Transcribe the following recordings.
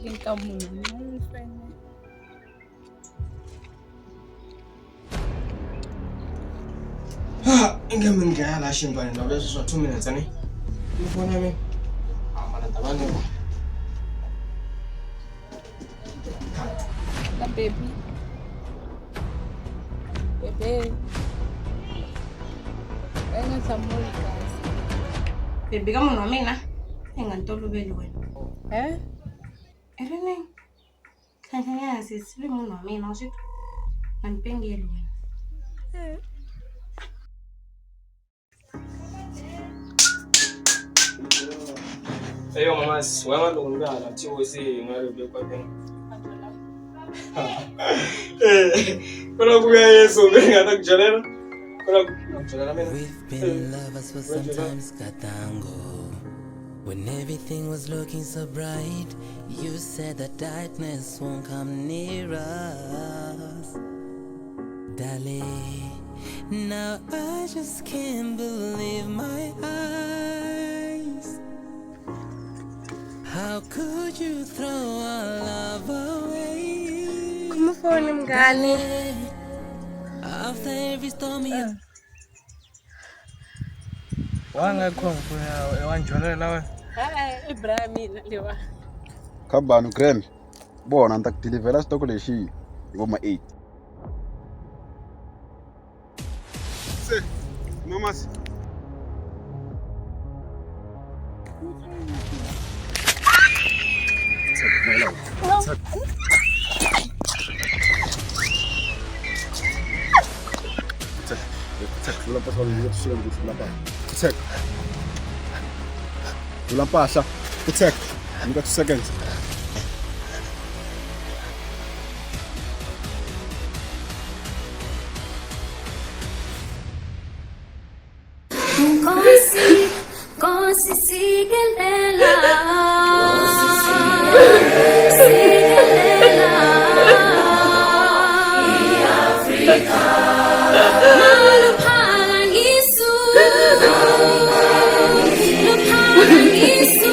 endlekeni ka munhu ni nga n'wi fenela. Inge mi ni dlaya laha xindlwanini na leswi swa 2 minutes ni ni fona mina a mara ni ta va ni Ka baby. Bebe. Va nga hlamuli kasi. Baby ka munhu wa mina i nga ni toloveli wena. Eh? I ri ni tlhantlhanyana sesi ve munhu wa mina wa swi twa nga ni pengeli wena. Eyo mamas, wena loko ni nga hala TOC hi nga ri le kwateni. Kuna ku ya Yesu mi nga ta ku byelela. Kuna ku byelela mina. We've been lovers for some time, Skatango. When everything was looking so bright, you said that darkness won't come near us. Darling, now I just can't believe my eyes. How could you throw our love away? Khoma foni munghani. After every storm you Wa nga khoma foni wa njolela wena. E-e, i bra ya mina lewa. Khabani grand vona ni ta ku dilivhela xitoko lexi hi vo ma 8. Se mamas. Check. Vula mpahla. Check. Nyika 2 seconds. Nkosi, Nkosi sikelela. Sikelela. iAfrika. Maluphakanyiswe. Luphakanyiswe.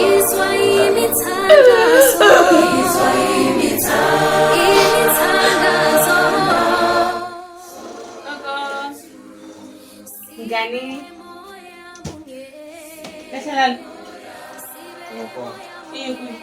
Izwa imithandazo. Izwa imithandazo. Munghani. Kahlala. Ngokona. I kwihi?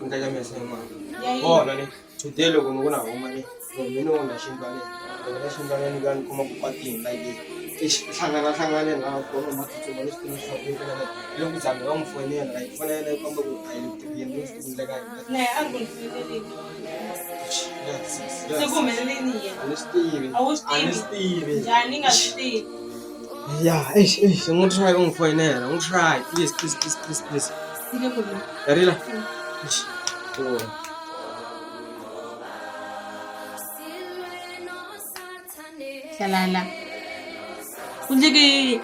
Ndlela mese mama. Ya yini? Vona ni. Today loko ni ku na huma ni. Mina ni na xindlwanini. Loko na xindlwanini ka ni kuma ku kwatini like eish hlangana hlangane na kona matsutsuma ni swi tivi leswaku yi kona loko ku zama va n'wi fonela like fona yena yi komba ku a yi le ku tirheni ni swi tivi ndleka yini. Na a ku ni foneleni. Yes, yes, Se ku humeleleni yena? A ni swi tivi. A wu swi A ni tivi? swi tivi. Njhani nga swi tivi? Yeah, eish, eish, n'wi try ku n'wi fonela, n'wi try. Please, please, please, please, please. Yi le ku rileni. Ya rila? Eish. Oh. Hlalala. Ku endleke yini?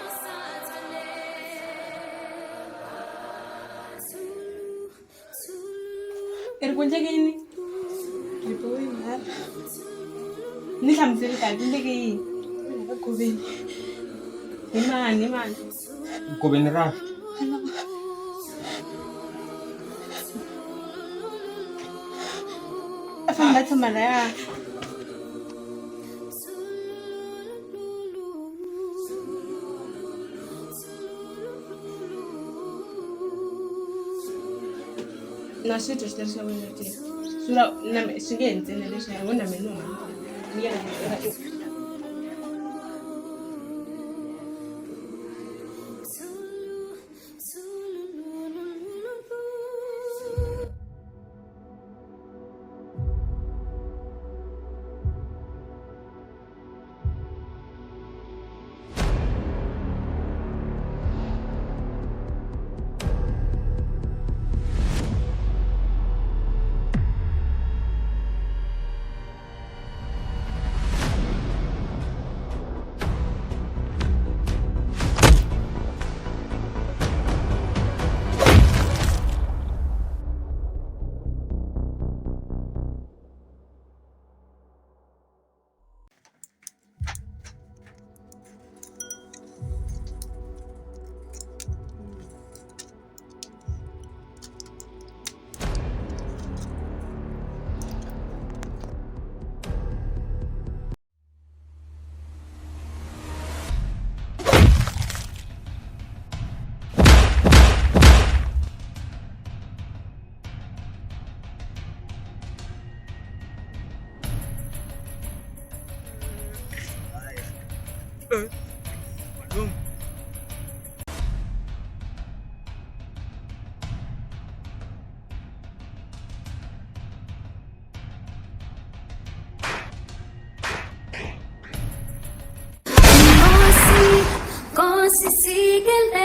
I ri ku endleke yini? Ni hlamuseli kahle ku endleke yini? Hi mani, hi mani? Goveni ra. A famba a tshama laya. Na swi twa xitori xa wena ke swi vula na me swi nge he ntsena leswiya ho na me ni huma ni ya Nkosi sikelel'